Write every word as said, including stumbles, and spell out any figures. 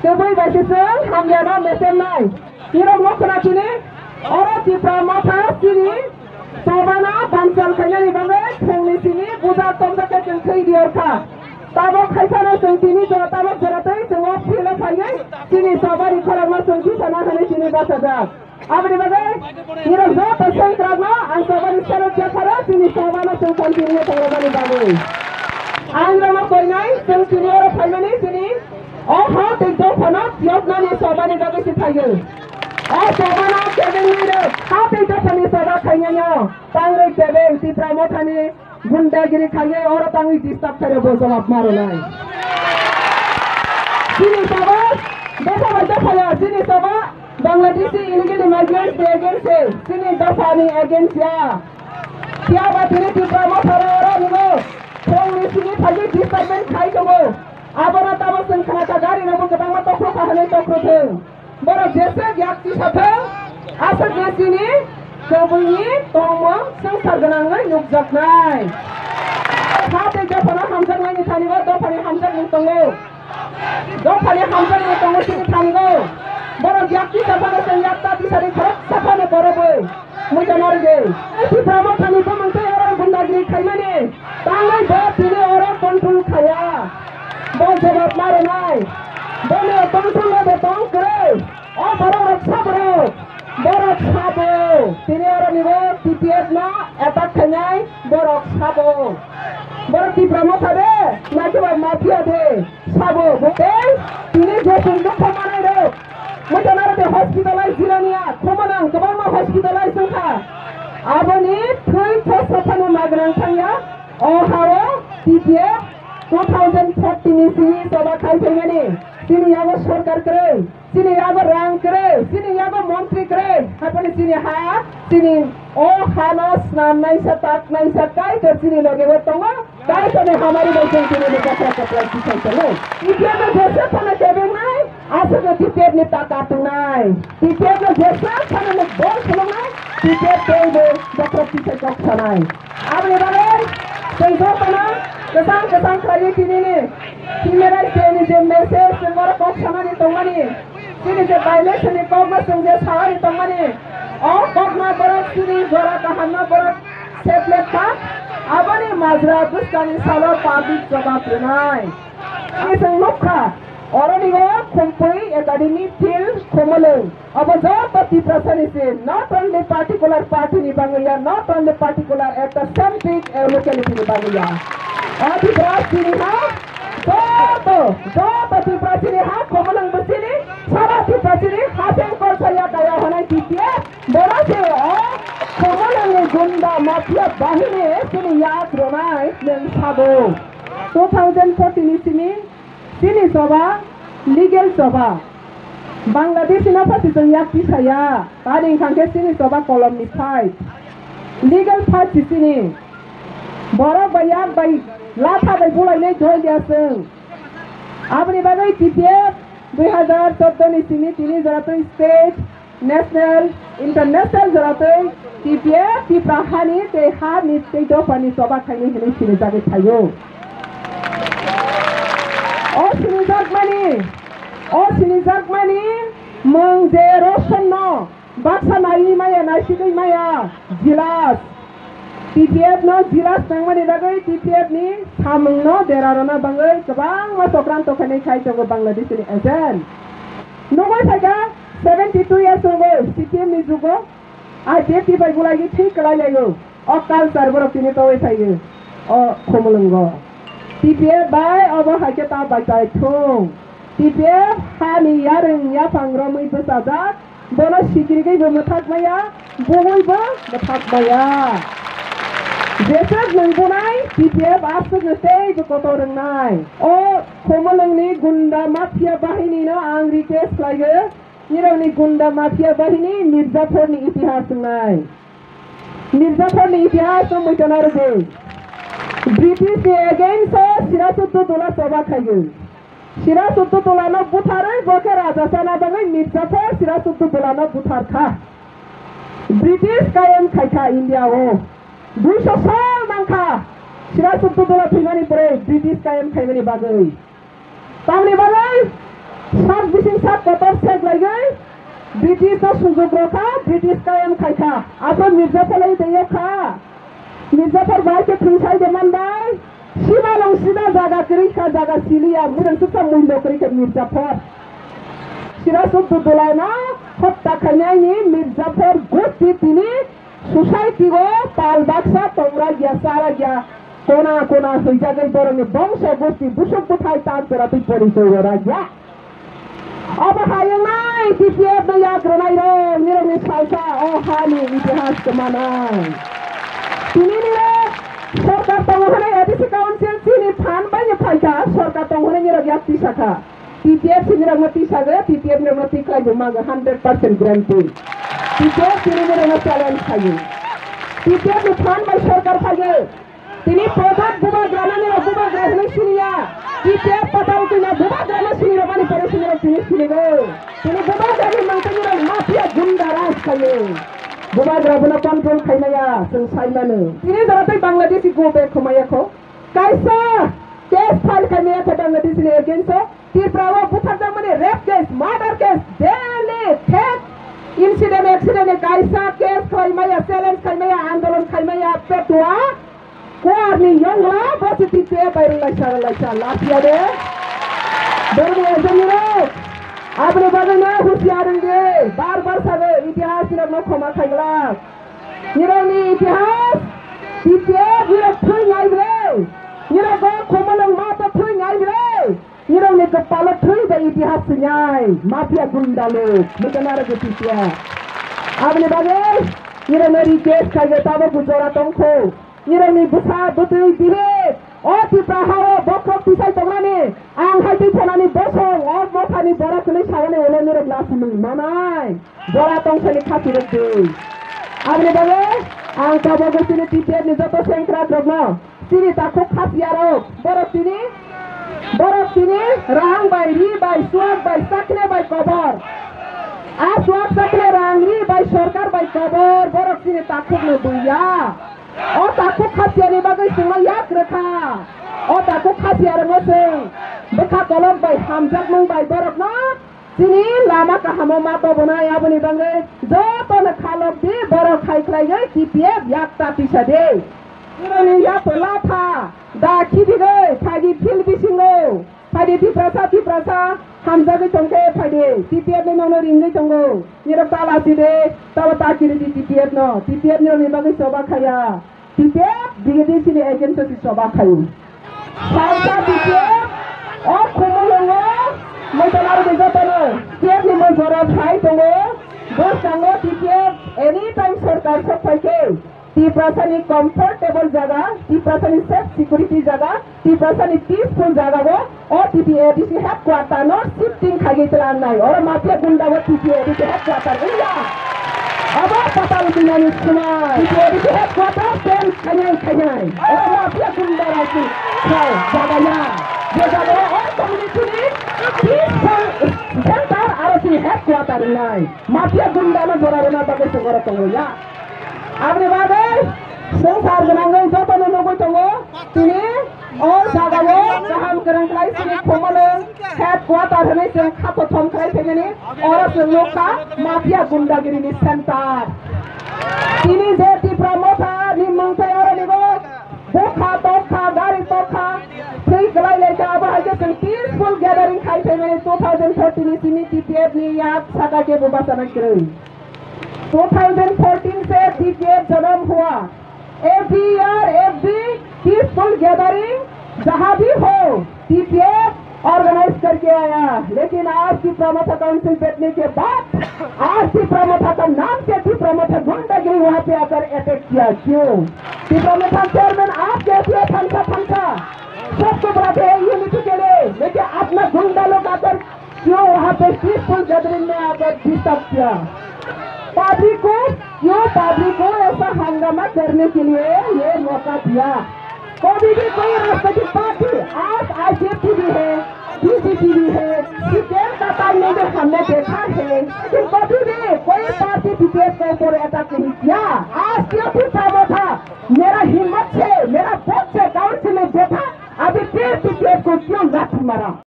Kwbwi bai se chwng hamyano mesennai. Nirok no khwna sini, oro Tipra Motha sini sobano banchal khainani bagwi phungni sini buja tomjak khe chwng thwi diyor kha. Tabok khaisano chwng tini jora tabok jora tei chwng o field o phaiwi chini sobani khorokno chwng twisana hwnwi sini bachajak. Aboni bagwi nirok joto sengkrakno ang sobani salute yapharo chini sobano chwng continue khlaimani bagwi. Ang rokno koinai chwng tini oro phaimani chini o ha tei dophano yoknani sobani bagwi se phaio. O sobano kebengni rok ha tei dophani soba khainai o tangrwi kebeng Tipra Mothani gundagiri khaiwi oro tangwi disturb khairok bo jawab ma rwnai. Chini soba dopha bai dopha ya, chini soba Bangladeshi illegal immigrants ni against se, chini dopha ni against ya. Phiya ba tini Tipra Motha rok oro nwngo phungni simi phaiwi disturbance khai tongo. Abono tamo chwng khna kha, gari rokbo kwbangma tokro kha hwnwi tokro thung. Borok jeswk yak tisa thung, aswk je chini kubuni tongmung swngchar gwnangwi nukjaknai. Ha tei dophano hamjaknaini thani o dophani hamjakmung tongo. Dophani hamjakmung tongo chini thani o. Borok yak tisa phano chwng yak ta tisani khoroksa phano borokbo. Muchana rwdi. Tipra Mothani bumung tei oro gundagiri khaimani tangwi bo tini oro control khaya. Bo jawab ma rwnai. Boni control o bo tong kwrwi. O borok rok sa borok. Borok sabo. Tini oro nibo T P F no attack khainai borok sabo. Borok Tipra Motha de, na kiba mafia de. Sabo, bo tei tini je chwng dukha manai rok. Muchana rwdi hospitalize jinani ya, khomo nang kwbangma hospitalize wngkha. Aboni thwi thosopano magrang thangya, o hao T P F two thousand thirteen ni simi choba khai phaimani. Chini yago sorkar kwrwi, chini yago rang kwrwi, chini yago montri kwrwi, haphani chini ha, chini o hano snamnaisa, taknaisa, kaitor chini logeo tongo. Kaitorni hamari bai chwng tini ni bakhra kwplai tisai tongo. T P F no jesa phano kebengnai, aswkno T P F ni taka tongnai. T P F no jesa phano ni bol khuluknai, T P F tei bo bakhra tisai kok sanai. Aboni bagwi chwng jotono kwchang kwchang khlaiwi tini ni Human Rights Day ni je message chwng oro kok sanani tongmani, chini je violation ni kokno chwng je sanani tongmani, o kokno borok chini jora kahamno borok separate kha, aboni majra bwskangni salo public jawab rwnai. Tini chwng nukha, oroni o Khumpui Academy field Khumulwng. Abo joto Tiprasani se, not only particular party ni bagwi ya, not only particular ekta centric locality ni bagwi ya. O Tiprasini ha, joto, joto Tiprasini ha Khumulwng bwsini, sara Tiprasini ha se kolsa ya kaya hwnai T P F. Bora se o Khumulwngni gunda mafia bahini chini yak rwnai nwng sabo. Two thousand fourteen ni simi chini choba legal choba. Bangladeshi no pha se chwng yak tisaya. Tani wngkha khe chini choba kolom ni fight. Legal fight se chini. Borok bai yak bai latha bai bulainai dol ya chwng. Aboni bagwi T P F dui hazar chordo ni simi tini jora twi state, national, international jora twi T P F Tipra hani tei ha ni tei dopha ni choba khainai hinwi sinijagwi phaio. O sinijakmani, o sinijakmani mung je Roshan no baksa naiwi maya, naisigwi maya, jilas. T P F no jilas nangmani bagwi T P F ni samung no dera rwna bagwi kwbangma chokranto khainai khai tongo Bangladesh ni agent. Nugwi phaikha seventy two years tongo C P M ni jugo I P F T bai bulaigwi thwi kwlai laio. O culture borok tini tongwi phaio o Khumulwngo. T P F bai obo hai khe ta bai tai thung. T P F hani yarwng yaphang romwi bwchajak. Bono sikirigwi bo mwthak maya, bugwi bo mwthak maya. Jeswk nwng bunai T P F aswkno tei bo kotor wngnai. O Khumulwngni gunda mafia bahini no ang request khlaigo, nirokni gunda mafia bahini Mirzaphor ni itihas wngnai. Mirzaphor ni itihas no muichana rwdi. British ni against o Sirasudduddula choba khaigo. Sirasudduddula no butharwi bo khe raja chana bagwi Mirzaphor Sirasudduddula no buthar kha. British kayem khai kha India o. Duiso sal nang kha Sirasudduddula thwimani pore British kayem khaimani bagwi. Tamni bagwi sak Sak kotor sek laiwi British no sujug rokha, British kayam khaikha. Abo Mirza phalai tei kha. Mirza phar bai khe thwinsai de man bai. Simalong sida jaga kwrwi kha, jaga siliya, murang suksa muindo kwrwi kha Mirza phar. Sirasudduddulaino hotta khainai ni Mirza phar gusti tini society o pal baksa tongra gya, sara gya, kona kona hwijagwi borokni bongso gusti busuk buthai tan chora twi porichoi rwra gya. Obo hai wngnai T P F no yak rwnai rok, nirokni salsa o hani itihas kwmanai. Tini nirok sorkar tongo hwnwi A D C council chini phan bai no phaikha, sorkar tongo hwnwi nirok yak tisakha. T P F si nirokno tisago, T P F nirokno tikhlai bo mago, hundred percent guarantee. T P F tini nirokno challenge khaio. T P F ni phan bai sorkar phaio. Tini Prodot bubagrano nirok bubagra hwnwi siniya. T P F patal twina bubagrano sinirok mani pore sinirok tini sinigo. Tini bubagrani mangtwi nirok mafia gunda raj khaio. Bubagra bono control khaimaya, chwng saimano. Tini jora tei Bangladeshi go back khomaya kho. Kaisa case file khaimaya kho Bangladeshi ni against o. Tripura o butharjakmani rape case, murder case, daily theft incident, accident ni kaisa case khaimaya, challenge khaimaya, andolon khaimaya, petua. Kuarni yongla bosi tite bai rwlaisa rwlaisa lachiya de. Borokni agent ni rok. Aboni bagwi no husiar wng di. Bar bar sago itihas ni rok no khoma khailak. Nirok ni itihas tite nirok thwi nai bre. Nirok go khoma nang ma ta thwi nai bre. Nirokni kwpalo thwi bai itihas swinai, mafia gunda lok, mwchana rwgwi twikiya. Aboni bagwi nirokno request khaio, tabuk jora tongkho. Nirokni bwsa bwtwi bihi o Tipra hao bokhok tisai tongnani, ang hai twi phonani bosong o mothani borok hwnwi saui ulo nirok lachi mung manai. Jora tongsani khasi rwgwi. Aboni bagwi ang tabuk chini T P F ni joto sengkrak rokno, chini takhuk khasiya rok, borok tini, borok tini rahang bai, ri bai, suak bai, sakne bai kobor. A suak sakne, rahang ri bai, sorkar bai kobor, borok chini takhuk no buiya. O takhuk khasiya ni bagwi chwngno yak rwkha. O takhuk khasiya rokno chwng bwkha kolok bai, hamjakmung bai borokno chini lama kahamo ma tobonai, aboni bagwi jotono khalok di, borok hai khlaiwi T P F yak ta tisa di. Nirokni yak latha da khidigwi phaidi field bisingo, phaidi Tiprasa, Tiprasa hamjagwi tongkhe phaidi, T P F ni nokno ringwi tongo. Nirok ta lasi de, tabo ta kiri di T P F no, T P F nirokni bagwi choba khaya. T P F, B J D C ni against o si choba khaio. Salsa T P F, o khumulwngo, moitala rwgwi jotono, T P F ni mojora phai tongo, bwskango T P F anytime sorkar sok phai khe, Tiprasa ni comfortable jaga, Tiprasa ni safe security jaga, Tiprasa ni peaceful jaga o, O T P A D C headquarter no shifting khaigwi tlangnai. Oro mafia gunda bo T P A D C headquarter wngya. Abo patal binani suma T P A D C headquarter change khainai khainai. Oro mafia gunda rok ni khao jagaya. Je jaga o community ni peaceful center aro chini headquarter wngnai. Mafia gunda no jora rwna bagwi se oro tongo ya. Aboni bagwi swngchar gwnangwi jotono nugwi tongo. Tini o jagao kaham kwrwng khlai chini Khumulwng headquarter hwnwi chwng khato thom khlai phaimani, oro chwng nukha mafia gundagiri ni center. Tini je Tipra Motha ni mungthai oro nigo bukha tokha, gari tokha, thwi kwlai lai kha, abo hai khe chwng peaceful gathering khai phaimani two thousand thirteen ni simi T P F ni yak saka khe bo bachana kwrwi. Two thousand fourteen se T P F janam hua. Every year, every peaceful gathering, जहाँ भी हो, T P F organize करके आया। लेकिन आज Tipra Motha Council बैठने के बाद, आज Tipra Motha का नाम से Tipra Motha गुंडागिरी वहाँ पे आकर अटैक किया। क्यों? Tipra Motha chairman आप कैसे हो? फंसा फंसा सबको बुलाते हैं यूनिटी के लिए, लेकिन अपना गुंडा लोग आकर क्यों वहाँ पे पीसफुल गैदरिंग में आकर डिस्टर्ब किया? पब्लिक को क्यों, पब्लिक को ऐसा हंगामा करने के लिए ये मौका दिया? कभी भी कोई राजनीतिक पार्टी, आज आईजेपी भी है, बीजेपी भी है, सीपीएम का टाइम में भी हमने देखा है कि कभी भी कोई पार्टी बीजेपी के ऊपर अटैक नहीं किया। आज क्यों फिर था? मेरा हिम्मत से, मेरा वोट से काउंसिल में बैठा, अभी फिर बीजेपी को क्यों लाठी मारा?